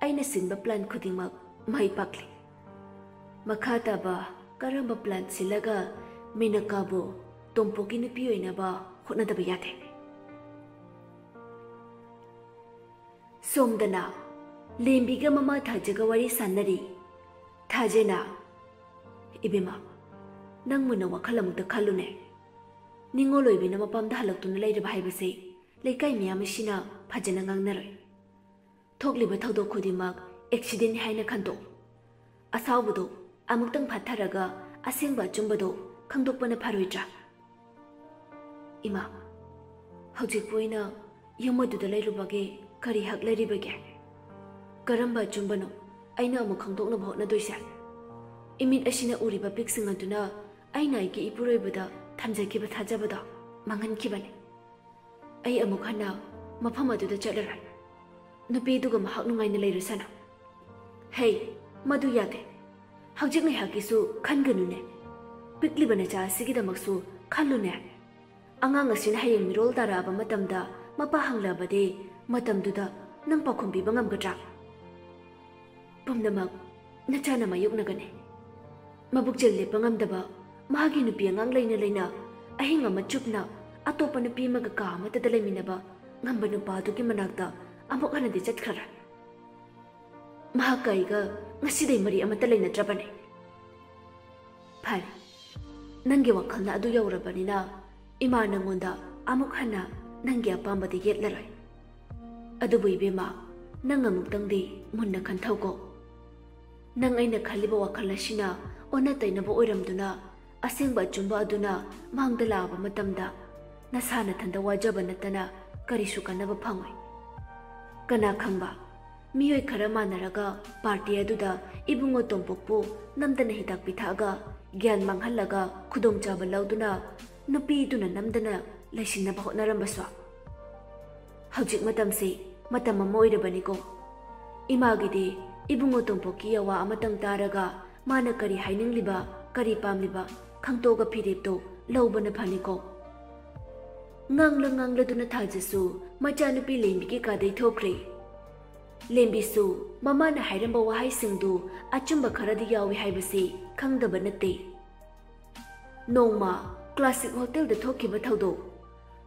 ꯑꯩꯅ ꯁꯤꯟꯕ ꯄ꯭ꯂꯥꯟ ꯈꯨꯗꯤꯡꯃꯛ ꯃꯥꯏ ꯄꯥꯛꯂꯤ꯫ ꯃꯈꯥ ꯇꯥꯕ ꯀꯔꯝꯕ ꯄ꯭ꯂꯥꯟ ꯁꯤꯜꯂꯒ ꯃꯦꯅꯀꯥꯕꯨ ꯇꯣꯝꯄꯣꯛꯀꯤ ꯅꯨꯄꯤ ꯑꯣꯏꯅꯕ ꯍꯣꯠꯅꯗꯕ ꯌꯥꯗꯦ?" ꯁꯣꯝꯗꯅ ꯂꯦꯝꯕꯤꯒ ꯃꯃꯥ ꯊꯥꯖꯒ ꯋꯥꯔꯤ ꯁꯥꯟꯅꯔꯤ꯫ ꯊꯥꯖꯅ, "ꯏꯕꯦꯝꯃ, ꯅꯪ ꯃꯨꯟꯅ ꯋꯥꯈꯜ ꯑꯃꯨꯛꯇ ꯈꯜꯂꯨꯅꯦ꯫ ꯅꯤꯡꯉꯣꯜ ꯑꯣꯏꯕꯤꯅ ꯃꯄꯥꯝꯗ ꯍꯜꯂꯛꯇꯨꯅ ꯂꯩꯔꯕ ꯍꯥꯏꯕꯁꯦ ꯂꯩꯀꯥꯏ ꯃꯤꯌꯥꯝ ꯑꯁꯤꯅ ꯐꯖꯅ ꯉꯥꯡꯅꯔꯣꯏ꯫ ꯊꯣꯛꯂꯤꯕ ꯊꯧꯗꯣꯛ ꯈꯨꯗꯤꯡꯃꯛ ꯑꯦꯛꯁꯤꯗꯦꯟꯅꯤ ꯍꯥꯏꯅ ꯈꯟꯗꯣꯛ꯫ ꯑꯁꯥꯎꯕꯗꯣ ꯑꯃꯨꯛꯇꯪ ꯐꯥꯊꯔꯒ ꯑꯁꯦꯡꯕ ꯑꯆꯨꯝꯕꯗꯣ ꯈꯪꯗꯣꯛꯄꯅ ꯐꯔꯣꯏꯗ꯭ꯔꯥ?" "ꯏꯃꯥ, ꯍꯧꯖꯤꯛꯄꯨ ꯑꯩꯅ ꯌꯨꯝ ꯑꯗꯨꯗ ꯂꯩꯔꯨꯕꯒꯤ ꯀꯔꯤ ꯍꯛ ꯂꯩꯔꯤꯕꯒꯦ? ꯀꯔꯝꯕ ꯑꯆꯨꯝꯕꯅꯣ ꯑꯩꯅ ꯑꯃꯨꯛ ꯈꯪꯗꯣꯛꯅꯕ ꯍꯣꯠꯅꯗꯣꯏꯁꯦ? ꯏꯃꯤꯠ ꯑꯁꯤꯅ ꯎꯔꯤꯕ ꯄꯤꯛꯁꯤꯡ ꯑꯗꯨꯅ ꯑꯩꯅ ꯑꯩꯒꯤ ꯏꯄꯨꯔꯣꯏꯕꯗ ꯊꯝꯖꯈꯤꯕ ꯊꯥꯖꯕꯗꯣ ꯃꯥꯡꯍꯟꯈꯤꯕꯅꯤ꯫ ꯑꯩ ꯑꯃꯨꯛ ꯍꯟꯅ ꯃꯐꯝ ꯑꯗꯨꯗ ꯆꯠꯂꯔꯣꯏ꯫ ꯅꯨꯄꯤꯗꯨꯒ ꯃꯍꯥꯛ ꯅꯨꯡꯉꯥꯏꯅ ꯂꯩꯔꯁꯅꯨ꯫" "ꯍꯩ, ꯃꯗꯨ ꯌꯥꯗꯦ꯫ ꯍꯧꯖꯤꯛ ꯉꯥꯏꯍꯥꯛꯀꯤꯁꯨ ꯈꯟꯒꯅꯨꯅꯦ꯫ ꯄꯤꯛꯂꯤꯕ ꯅꯆꯥ ꯑꯁꯤꯒꯤꯗꯃꯛꯁꯨ ꯈꯜꯂꯨꯅꯦ꯫ ꯑꯉꯥꯡ ꯑꯁꯤꯅ ꯍꯌꯦꯡ ꯃꯤꯔꯣꯜ ꯇꯥꯔꯛꯑꯕ ꯃꯇꯝꯗ ꯃꯄꯥ ꯍꯪꯂꯛꯑꯕꯗꯤ ꯃꯇꯝꯗꯨꯗ ꯅꯪ ꯄꯥꯎꯈꯨꯝ ꯄꯤꯕ ꯉꯝꯒꯗ꯭ꯔꯥ? ꯄꯨꯝꯅꯃꯛ ꯅꯆꯥꯅ ꯃꯥꯌꯣꯛꯅꯒꯅꯤ꯫" ꯃꯕꯨꯛꯆꯦꯜ ꯂꯦꯞꯄ ꯉꯝꯗꯕ, ꯃꯍꯥꯛꯀꯤ ꯅꯨꯄꯤ ꯑꯉꯥꯡ ꯂꯩꯅ ꯂꯩꯅ ꯑꯍꯤꯡ ꯑꯃ ꯆꯨꯞꯅ ꯑꯇꯣꯞꯄ ꯅꯨꯄꯤ ꯑꯃꯒ ꯀꯥ ꯑꯃꯠꯇꯗ ꯂꯩꯃꯤꯟꯅꯕ ꯉꯝꯕ ꯅꯨꯄꯥꯗꯨꯒꯤ ꯃꯅꯥꯛꯇ ꯑꯃꯨꯛ ꯍꯟꯅꯗꯤ ꯆꯠꯈ꯭ꯔꯔꯣꯏ꯫ ꯃꯍꯥꯛꯀ ꯑꯩꯒ ꯉꯁꯤꯗꯩ ꯃꯔꯤ ꯑꯃꯠꯇ ꯂꯩꯅꯗ꯭ꯔꯕꯅꯤ꯫ "ꯐꯔꯦ, ꯅꯪꯒꯤ ꯋꯥꯈꯜꯅ ꯑꯗꯨ ꯌꯧꯔꯕꯅꯤꯅ ꯏꯃꯥ ꯅꯪꯉꯣꯟꯗ ꯑꯃꯨꯛ ꯍꯟꯅ ꯅꯪꯒꯤ ꯑꯄꯥꯝꯕꯗꯤ ꯌꯦꯠꯂꯔꯣꯏ꯫ ꯑꯗꯨꯕꯨ ꯏꯕꯦꯝꯃ, ꯅꯪ ꯑꯃꯨꯛꯇꯪꯗꯤ ꯃꯨꯟꯅ ꯈꯟꯊꯧꯀꯣ꯫ ꯅꯪ ꯑꯩꯅ ꯈꯜꯂꯤꯕ ꯋꯥꯈꯜ ꯑꯁꯤꯅ ꯑꯣꯟꯅ ꯇꯩꯅꯕ ꯑꯣꯏꯔꯝꯗꯨꯅ ꯑꯁꯦꯡꯕ ꯑꯆꯨꯝꯕ ꯑꯗꯨꯅ ꯃꯥꯡꯗ ꯂꯥꯛꯑꯕ ꯃꯇꯝꯗ ꯅꯁꯥ ꯅꯊꯟꯗ ꯋꯥꯖꯕ ꯅꯠꯇꯅ ꯀꯔꯤꯁꯨ ꯀꯥꯟꯅꯕ ꯐꯪꯉꯣꯏ꯫ ꯀꯅꯥ ꯈꯪꯕ, ꯃꯤꯑꯣꯏ ꯈꯔ ꯃꯥꯟꯅꯔꯒ ꯄꯥꯔꯇꯤ ꯑꯗꯨꯗ ꯏꯕꯨꯡꯉꯣ ꯇꯣꯝꯄꯣꯛꯄꯨ ꯅꯝꯗꯅ ꯍꯤꯗꯥꯛ ꯄꯤꯊꯛꯑꯒ ꯒ꯭ꯌꯥꯟ ꯃꯥꯡꯍꯜꯂꯒ ꯈꯨꯗꯣꯡꯆꯥꯕ ꯂꯧꯗꯨꯅ ꯅꯨꯄꯤꯗꯨꯅ ꯅꯝꯗꯅ ꯂꯩꯁꯤꯟꯅꯕ ꯍꯣꯠꯅꯔꯝꯕꯁꯨ꯫ ꯍꯧꯖꯤꯛ ꯃꯇꯝꯁꯤ ꯃꯇꯝ ꯑꯃ ꯑꯣꯏꯔꯕꯅꯤꯀꯣ꯫ ꯏꯃꯥꯒꯤꯗꯤ ꯏꯕꯨꯡꯉꯣ ꯇꯣꯝꯄꯣꯛꯀꯤ ꯑꯋꯥ ꯑꯃꯇꯪ ꯇꯥꯔꯒ ꯃꯥꯅ ꯀꯔꯤ ꯍꯥꯏꯅꯤꯡꯂꯤꯕ ꯀꯔꯤ ꯄꯥꯝꯂꯤꯕ? ꯈꯪꯇꯣꯛꯑꯒ ꯐꯤꯔꯦꯞꯇꯣ ꯂꯧꯕꯅ ꯐꯅꯤꯀꯣ꯫ ꯉꯥꯡꯂ ꯉꯥꯡꯂꯗꯨꯅ ꯊꯥꯖꯁꯨ ꯃꯆꯥꯅꯨꯄꯤ ꯂꯦꯝꯕꯤꯒꯤ ꯀꯥꯗꯩ ꯊꯣꯛꯈ꯭ꯔꯦ꯫ ꯂꯦꯝꯕꯤꯁꯨ ꯃꯃꯥꯅ ꯍꯥꯏꯔꯝꯕ ꯋꯥꯍꯩꯁꯤꯡꯗꯨ ꯑꯆꯨꯝꯕ ꯈꯔꯗꯤ ꯌꯥꯎꯏ ꯍꯥꯏꯕꯁꯤ ꯈꯪꯗꯕ ꯅꯠꯇꯦ꯫ ꯅꯣꯡꯃ ꯀ꯭ꯂꯥꯁꯤꯛ ꯍꯣꯇꯦꯜꯗ ꯊꯣꯛꯈꯤꯕ ꯊꯧꯗꯣꯛ꯫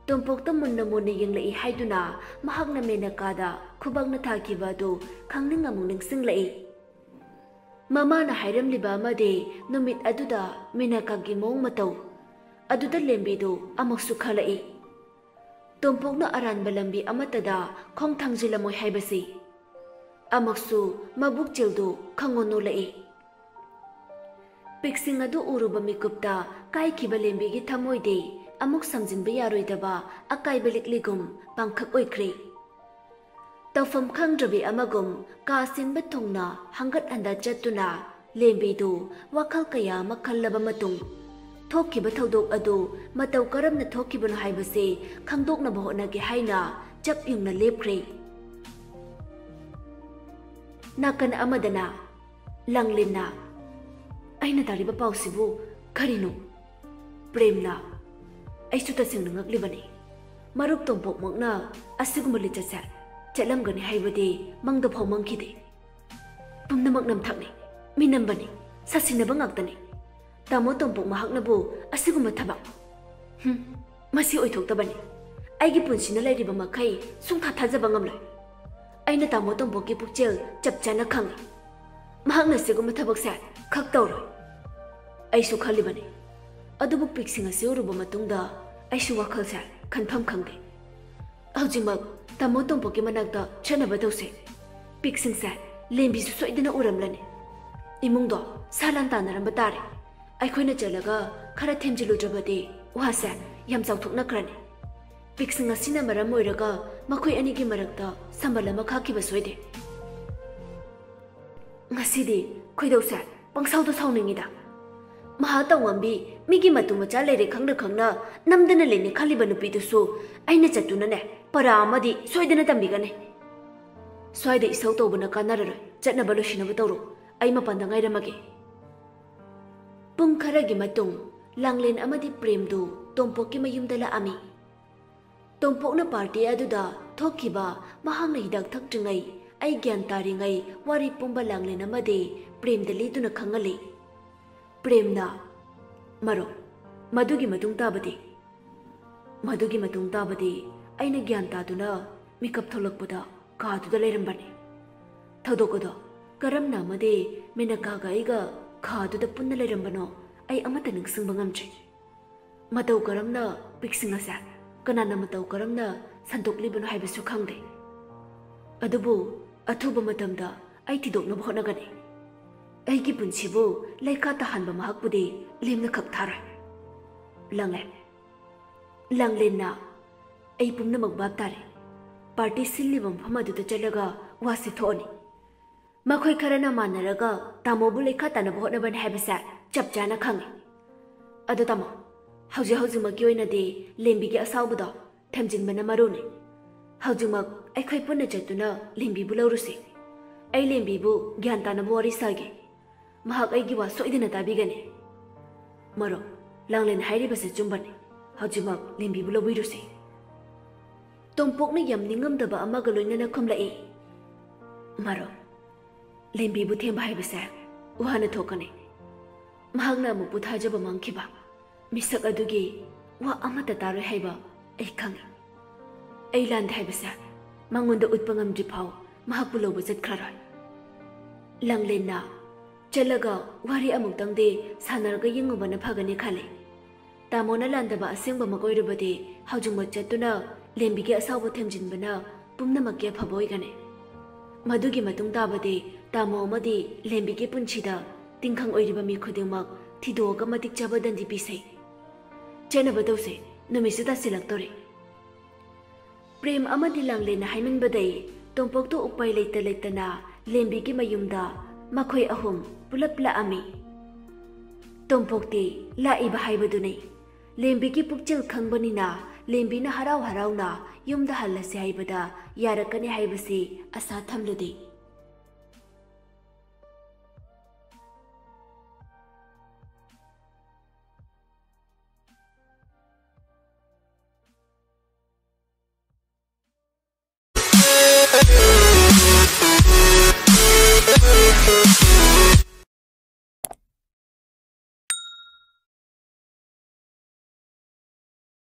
ꯇꯣꯝꯄꯣꯛꯇ ꯃꯨꯟꯅ ꯃꯨꯟꯅ ꯌꯦꯡꯂꯛꯏ ꯍꯥꯏꯗꯨꯅ ꯃꯍꯥꯛꯅ ꯃꯦꯅꯀꯥꯗ ꯈꯨꯕꯥꯛꯅ ꯊꯥꯈꯤꯕ ꯑꯗꯨ ꯈꯪꯅꯤꯡ ꯑꯃꯨꯛ ꯅꯤꯡꯁꯤꯡꯂꯛꯏ꯫ ꯃꯃꯥꯅ ꯍꯥꯏꯔꯝꯂꯤꯕ ꯑꯃꯗꯤ ꯅꯨꯃꯤꯠ ꯑꯗꯨꯗ ꯃꯦꯅꯀꯥꯒꯤ ꯃꯑꯣꯡ ꯃꯇꯧ ꯑꯗꯨꯗ ꯂꯦꯝꯕꯤꯗꯨ ꯑꯃꯨꯛꯁꯨ ꯈꯜꯂꯛꯏ꯫ ꯇꯣꯝꯄꯣꯛꯅ ꯑꯔꯥꯟꯕ ꯂꯝꯕꯤ ꯑꯃꯠꯇꯗ ꯈꯣꯡ ꯊꯥꯡꯖꯤꯜꯂꯝꯃꯣꯏ ꯍꯥꯏꯕꯁꯤ ꯑꯃꯨꯛꯁꯨ ꯃꯕꯨꯛꯆꯦꯜꯗꯨ ꯈꯪꯉꯣ ꯅꯣꯜꯂꯛꯏ꯫ ꯄꯤꯛꯁꯤꯡ ꯑꯗꯨ ꯎꯔꯨꯕ ꯃꯤꯀꯨꯞꯇ ꯀꯥꯏꯈꯤꯕ ꯂꯦꯝꯕꯤꯒꯤ ꯊꯃꯣꯏꯗꯤ ꯑꯃꯨꯛ ꯁꯝꯖꯤꯟꯕ ꯌꯥꯔꯣꯏꯗꯕ ꯑꯀꯥꯏꯕ ꯂꯤꯛꯂꯤꯒꯨꯝ ꯄꯥꯡꯈꯛ ꯑꯣꯏꯈ꯭ꯔꯦ꯫ ꯇꯧꯐꯝ ꯈꯪꯗ꯭ꯔꯕꯤ ꯑꯃꯒꯨꯝ ꯀꯥ ꯁꯤꯟꯕ ꯊꯨꯡꯅ ꯍꯪꯒꯠ ꯍꯟꯗ ꯆꯠꯇꯨꯅ ꯂꯦꯝꯕꯤꯗꯨ ꯋꯥꯈꯜ ꯀꯌꯥ ꯑꯃ ꯈꯜꯂꯕ ꯃꯇꯨꯡ, ꯊꯣꯛꯈꯤꯕ ꯊꯧꯗꯣꯛ ꯑꯗꯨ ꯃꯇꯧ ꯀꯔꯝꯅ ꯊꯣꯛꯈꯤꯕꯅꯣ ꯍꯥꯏꯕꯁꯤ ꯈꯪꯗꯣꯛꯅꯕ ꯍꯣꯠꯅꯒꯦ ꯍꯥꯏꯅ ꯆꯞ ꯌꯨꯡꯅ ꯂꯦꯞꯈ꯭ꯔꯦ꯫ ꯅꯥꯀꯟ ꯑꯃꯗꯅ ꯂꯪꯂꯤꯟꯅ, "ꯑꯩꯅ ꯇꯥꯔꯤꯕ ꯄꯥꯎꯁꯤꯕꯨ ꯀꯔꯤꯅꯣ?" ꯄ꯭ꯔꯦꯝꯅ, "ꯑꯩꯁꯨ ꯇꯁꯦꯡꯅ ꯉꯛꯂꯤꯕꯅꯤ꯫ ꯃꯔꯨꯞ ꯇꯣꯝꯄꯣꯛꯃꯛꯅ ꯑꯁꯤꯒꯨꯝꯕ ꯂꯤꯆꯠꯁꯦ ꯆꯠꯂꯝꯒꯅꯤ ꯍꯥꯏꯕꯗꯤ ꯃꯪꯗ ꯐꯥꯎ ꯃꯪꯈꯤꯗꯦ꯫ ꯄꯨꯝꯅꯃꯛ ꯅꯝꯊꯥꯛꯅꯤ, ꯃꯤꯅꯝꯕꯅꯤ, ꯁꯥꯁꯤꯟꯅꯕ ꯉꯥꯛꯇꯅꯤ꯫ ꯇꯥꯃꯣ ꯇꯣꯝꯄꯣꯛ ꯃꯍꯥꯛꯅꯕꯨ ꯑꯁꯤꯒꯨꯝꯕ ꯊꯕꯛ, ꯍꯨꯝ, ꯃꯁꯤ ꯑꯣꯏꯊꯣꯛꯇꯕꯅꯤ꯫ ꯑꯩꯒꯤ ꯄꯨꯟꯁꯤꯅ ꯂꯩꯔꯤꯕ ꯃꯈꯩ ꯁꯨꯡꯊꯥ ꯊꯥꯖꯕ ꯉꯝꯂꯣꯏ꯫ ꯑꯩꯅ ꯇꯥꯃꯣ ꯇꯣꯝꯄꯣꯛꯀꯤ ꯄꯨꯛꯆꯦꯜ ꯆꯞ ꯆꯥꯅ ꯈꯪꯏ꯫ ꯃꯍꯥꯛꯅ ꯑꯁꯤꯒꯨꯝꯕ ꯊꯕꯛꯁꯦ ꯈꯛ ꯇꯧꯔꯣꯏ꯫ ꯑꯩꯁꯨ ꯈꯜꯂꯤꯕꯅꯤ꯫ ꯑꯗꯨꯕꯨ ꯄꯤꯛꯁꯤꯡ ꯑꯁꯤ ꯎꯔꯨꯕ ꯃꯇꯨꯡꯗ ꯑꯩꯁꯨ ꯋꯥꯈꯜꯁꯦ ꯈꯟꯐꯝ ꯈꯪꯗꯦ꯫ ꯍꯧꯖꯤꯛꯃꯛ ꯇꯥꯃꯣ ꯇꯣꯝꯄꯣꯛꯀꯤ ꯃꯅꯥꯛꯇ ꯆꯠꯅꯕ ꯇꯧꯁꯦ꯫ ꯄꯤꯛꯁꯤꯡꯁꯦ ꯂꯦꯝꯕꯤꯁꯨ ꯁꯣꯏꯗꯅ ꯎꯔꯝꯂꯅꯤ꯫ ꯏꯃꯨꯡꯗꯣ ꯁꯥ ꯂꯥꯟ ꯇꯥꯟꯅꯔꯝꯕ ꯇꯥꯔꯦ꯫ ꯑꯩꯈꯣꯏꯅ ꯆꯠꯂꯒ ꯈꯔ ꯊꯦꯝꯖꯤꯜꯂꯨꯗ꯭ꯔꯕꯗꯤ ꯋꯥꯁꯦ ꯌꯥꯝ ꯆꯥꯎꯊꯣꯛꯅꯈ꯭ꯔꯅꯤ꯫ ꯄꯤꯛꯁꯤꯡ ꯑꯁꯤꯅ ꯃꯔꯝ ꯑꯣꯏꯔꯒ ꯃꯈꯣꯏ ꯑꯅꯤꯒꯤ ꯃꯔꯛꯇ ꯁꯝꯕꯜ ꯑꯃ ꯈꯥꯛꯈꯤꯕ ꯁꯣꯏꯗꯦ꯫ ꯉꯁꯤꯗꯤ ꯈꯣꯏꯗꯧꯁꯦ ꯄꯪꯁꯥꯎꯗ ꯁꯥꯎꯅꯤꯡꯉꯤꯗ꯫ ꯃꯍꯥ ꯇꯧꯉꯝꯕꯤ, ꯃꯤꯒꯤ ꯃꯇꯨ ꯃꯆꯥ ꯂꯩꯔꯦ ꯈꯪꯅ ꯈꯪꯅ ꯅꯝꯗꯅ ꯂꯩꯅꯤ ꯈꯜꯂꯤꯕ ꯅꯨꯄꯤꯗꯨꯁꯨ ꯑꯩꯅ ꯆꯠꯇꯨꯅꯅꯦ ꯄꯔꯥ ꯑꯃꯗꯤ ꯁꯣꯏꯗꯅ ꯇꯝꯕꯤꯒꯅꯤ꯫ ꯁ꯭ꯋꯥꯏꯗ ꯏꯁꯧ ꯇꯧꯕꯅ ꯀꯥꯟꯅꯔꯔꯣꯏ, ꯆꯠꯅꯕ ꯂꯣꯏꯁꯤꯟꯅꯕ ꯇꯧꯔꯣ, ꯑꯩ ꯃꯄꯥꯟꯗ ꯉꯥꯏꯔꯝꯃꯒꯦ꯫ ꯄꯨꯡ ꯈꯔꯒꯤ ꯃꯇꯨꯡ ꯂꯥꯡꯂꯦꯟ ꯑꯃꯗꯤ ꯄ꯭ꯔꯦꯝꯗꯨ ꯇꯣꯝꯄꯣꯛꯀꯤ ꯃꯌꯨꯝꯗ ꯂꯥꯛꯑꯝꯃꯤ꯫ ꯇꯣꯝꯄꯣꯛꯅ ꯄꯥꯔꯇꯤ ꯑꯗꯨꯗ ꯊꯣꯛꯈꯤꯕ, ꯃꯍꯥꯛꯅ ꯍꯤꯗꯥꯛ ꯊꯛꯇ꯭ꯔꯤꯉꯩ ꯑꯩ ꯒ꯭ꯌꯥꯟ ꯇꯥꯔꯤꯉꯩ ꯋꯥꯔꯤ ꯄꯨꯝꯕ ꯂꯥꯡꯂꯦꯟ ꯑꯃꯗꯤ ꯄ꯭ꯔꯦꯝꯗ ꯂꯤꯗꯨꯅ ꯈꯪꯍꯜꯂꯤ꯫ ꯄ꯭ꯔꯦꯝꯅ, "ꯃꯔꯨꯞ, ꯃꯗꯨꯒꯤ ꯃꯇꯨꯡ ꯇꯥꯕꯗꯤ?" "ꯃꯗꯨꯒꯤ ꯃꯇꯨꯡ ꯇꯥꯕꯗꯤ ꯑꯩꯅ ꯒ꯭ꯌꯥꯟ ꯇꯥꯗꯨꯅ ꯃꯤꯀꯞ ꯊꯣꯛꯂꯛꯄꯗ ꯀꯥꯗꯨꯗ ꯂꯩꯔꯝꯕꯅꯤ꯫ ꯊꯧꯗꯣꯛ ꯑꯗꯣ ꯀꯔꯝꯅ ꯑꯃꯗꯤ ꯃꯦꯅꯀꯥꯒ ꯑꯩꯒ ꯀꯥꯗꯨꯗ ꯄꯨꯟꯅ ꯂꯩꯔꯝꯕꯅꯣ ꯑꯩ ꯑꯃꯠꯇ ꯅꯤꯡꯁꯤꯡꯕ ꯉꯝꯗ꯭ꯔꯤ꯫ ꯃꯇꯧ ꯀꯔꯝꯅ ꯄꯤꯛꯁꯤꯡ ꯑꯁꯦ ꯀꯅꯥꯅ ꯃꯇꯧ ꯀꯔꯝꯅ ꯁꯟꯗꯣꯛꯂꯤꯕꯅꯣ ꯍꯥꯏꯕꯁꯨ ꯈꯪꯗꯦ꯫ ꯑꯗꯨꯕꯨ ꯑꯊꯨꯕ ꯃꯇꯝꯗ ꯑꯩ ꯊꯤꯗꯣꯛꯅꯕ ꯍꯣꯠꯅꯒꯅꯤ꯫ ꯑꯩꯒꯤ ꯄꯨꯟꯁꯤꯕꯨ ꯂꯩꯈꯥ ꯇꯥꯍꯟꯕ ꯃꯍꯥꯛꯄꯨꯗꯤ ꯂꯦꯝꯅ ꯈꯛ ꯊꯥꯔꯣꯏ꯫" ꯂꯥꯡꯂꯦꯟ, ꯂꯥꯡꯂꯦꯟꯅ, "ꯑꯩ ꯄꯨꯝꯅꯃꯛ ꯚꯥꯞ ꯇꯥꯔꯦ꯫ ꯄꯥꯔꯇꯤ ꯁꯤꯜꯂꯤꯕ ꯃꯐꯝ ꯑꯗꯨꯗ ꯆꯠꯂꯒ ꯋꯥꯁꯦ ꯊꯣꯛꯑꯅꯤ꯫ ꯃꯈꯣꯏ ꯈꯔꯅ ꯃꯥꯟꯅꯔꯒ ꯇꯥꯃꯣꯕꯨ ꯂꯩꯈꯥ ꯇꯥꯅꯕ ꯍꯣꯠꯅꯕꯅꯤ ꯍꯥꯏꯕꯁꯦ ꯆꯞ ꯆꯥꯅ ꯈꯪꯉꯤ꯫ ꯑꯗꯣ ꯇꯥꯃꯣ, ꯍꯧꯖꯤꯛ ꯍꯧꯖꯤꯛꯃꯛꯀꯤ ꯑꯣꯏꯅꯗꯤ ꯂꯦꯝꯕꯤꯒꯤ ꯑꯁꯥꯎꯕꯗꯣ ꯊꯦꯝꯖꯤꯟꯕꯅ ꯃꯔꯨꯅꯤ꯫ ꯍꯧꯖꯤꯛꯃꯛ ꯑꯩꯈꯣꯏ ꯄꯨꯟꯅ ꯆꯠꯇꯨꯅ ꯂꯦꯝꯕꯤꯕꯨ ꯂꯧꯔꯨꯁꯤ꯫ ꯑꯩ ꯂꯦꯝꯕꯤꯕꯨ ꯒ꯭ꯌꯥꯟ ꯇꯥꯅꯕ ꯋꯥꯔꯤ ꯁꯥꯒꯦ꯫ ꯃꯍꯥꯛ ꯑꯩꯒꯤ ꯋꯥ ꯁꯣꯏꯗꯅ ꯇꯥꯕꯤꯒꯅꯤ꯫" "ꯃꯔꯨꯞ, ꯂꯥꯡꯂꯦꯟ ꯍꯥꯏꯔꯤꯕꯁꯦ ꯆꯨꯝꯕꯅꯤ꯫ ꯍꯧꯖꯤꯛꯃꯛ ꯂꯦꯝꯕꯤꯕꯨ ꯂꯧꯕꯤꯔꯨꯁꯤ꯫" ꯇꯣꯝꯄꯣꯛꯅ ꯌꯥꯝ ꯅꯤꯡꯉꯝꯗꯕ ꯑꯃꯒ ꯂꯣꯏꯅꯅ ꯈꯨꯝꯂꯛꯏ꯫ "ꯃꯔꯨꯞ, ꯂꯦꯝꯕꯤꯕꯨ ꯊꯦꯝꯕ ꯍꯥꯏꯕꯁꯦ ꯋꯥꯅ ꯊꯣꯛꯀꯅꯤ꯫ ꯃꯍꯥꯛꯅ ꯑꯃꯨꯛꯄꯨ ꯊꯥꯖꯕ ꯃꯥꯡꯈꯤꯕ ꯃꯤꯁꯛ ꯑꯗꯨꯒꯤ ꯋꯥ ꯑꯃꯠꯇ ꯇꯥꯔꯣꯏ ꯍꯥꯏꯕ ꯑꯩ ꯈꯪꯏ꯫ ꯑꯩ ꯂꯥꯟꯗꯦ ꯍꯥꯏꯕꯁꯦ ꯃꯉꯣꯟꯗ ꯎꯠꯄ ꯉꯝꯗ꯭ꯔꯤ ꯐꯥꯎ ꯃꯍꯥꯛꯄꯨ ꯂꯧꯕ ꯆꯠꯈ꯭ꯔꯔꯣꯏ꯫" ꯂꯥꯡꯂꯦꯟꯅ, "ꯆꯠꯂꯒ ꯋꯥꯔꯤ ꯑꯃꯨꯛꯇꯪꯗꯤ ꯁꯥꯟꯅꯔꯒ ꯌꯦꯡꯉꯨꯕꯅ ꯐꯒꯅꯤ ꯈꯜꯂꯤ꯫ ꯇꯥꯃꯣꯅ ꯂꯥꯟꯗꯕ ꯑꯁꯦꯡꯕꯃꯛ ꯑꯣꯏꯔꯕꯗꯤ ꯍꯧꯖꯤꯛꯃꯛ ꯆꯠꯇꯨꯅ ꯂꯦꯝꯕꯤꯒꯤ ꯑꯁꯥꯎꯕ ꯊꯦꯝꯖꯤꯟꯕꯅ ꯄꯨꯝꯅꯃꯛꯀꯤ ꯑꯐꯕ ꯑꯣꯏꯒꯅꯤ꯫ ꯃꯗꯨꯒꯤ ꯃꯇꯨꯡ ꯇꯥꯕꯗꯤ ꯇꯥꯃꯣ ꯑꯃꯗꯤ ꯂꯦꯝꯕꯤꯒꯤ ꯄꯨꯟꯁꯤꯗ ꯇꯤꯟꯈꯪ ꯑꯣꯏꯔꯤꯕ ꯃꯤ ꯈꯨꯗꯤꯡꯃꯛ ꯊꯤꯗꯣꯛꯑꯒ ꯃꯇꯤꯛ ꯆꯥꯕ ꯗꯟꯗꯤ ꯄꯤꯁꯦ꯫ ꯆꯠꯅꯕ ꯇꯧꯁꯦ, ꯅꯨꯃꯤꯠꯁꯨ ꯇꯥꯁꯤꯜꯂꯛꯇꯣꯔꯦ꯫" ꯄ꯭ꯔꯦꯝ ꯑꯃꯗꯤ ꯂꯥꯡꯂꯦꯟꯅ ꯍꯥꯏꯃꯟꯕꯗꯩ ꯇꯣꯝꯄꯣꯛꯇꯨ ꯎꯄꯥꯏ ꯂꯩꯇ ꯂꯩꯇꯅ ꯂꯦꯝꯕꯤꯒꯤ ꯃꯌꯨꯝꯗ ꯃꯈꯣꯏ ꯑꯍꯨꯝ ꯄꯨꯂꯞ ꯂꯥꯛꯑꯝꯃꯤ꯫ ꯇꯣꯝꯄꯣꯛꯇꯤ ꯂꯥꯛꯏꯕ ꯍꯥꯏꯕꯗꯨꯅꯤ꯫ ꯂꯦꯝꯕꯤꯒꯤ ꯄꯨꯛꯆꯦꯜ ꯈꯪꯕꯅꯤꯅ ꯂꯦꯝꯕꯤꯅ ꯍꯔꯥꯎ ꯍꯔꯥꯎꯅ ꯌꯨꯝꯗ ꯍꯜꯂꯁꯤ ꯍꯥꯏꯕꯗ ꯌꯥꯔꯛꯀꯅꯤ ꯍꯥꯏꯕꯁꯤ ꯑꯁꯥ ꯊꯝꯂꯨꯗꯦ꯫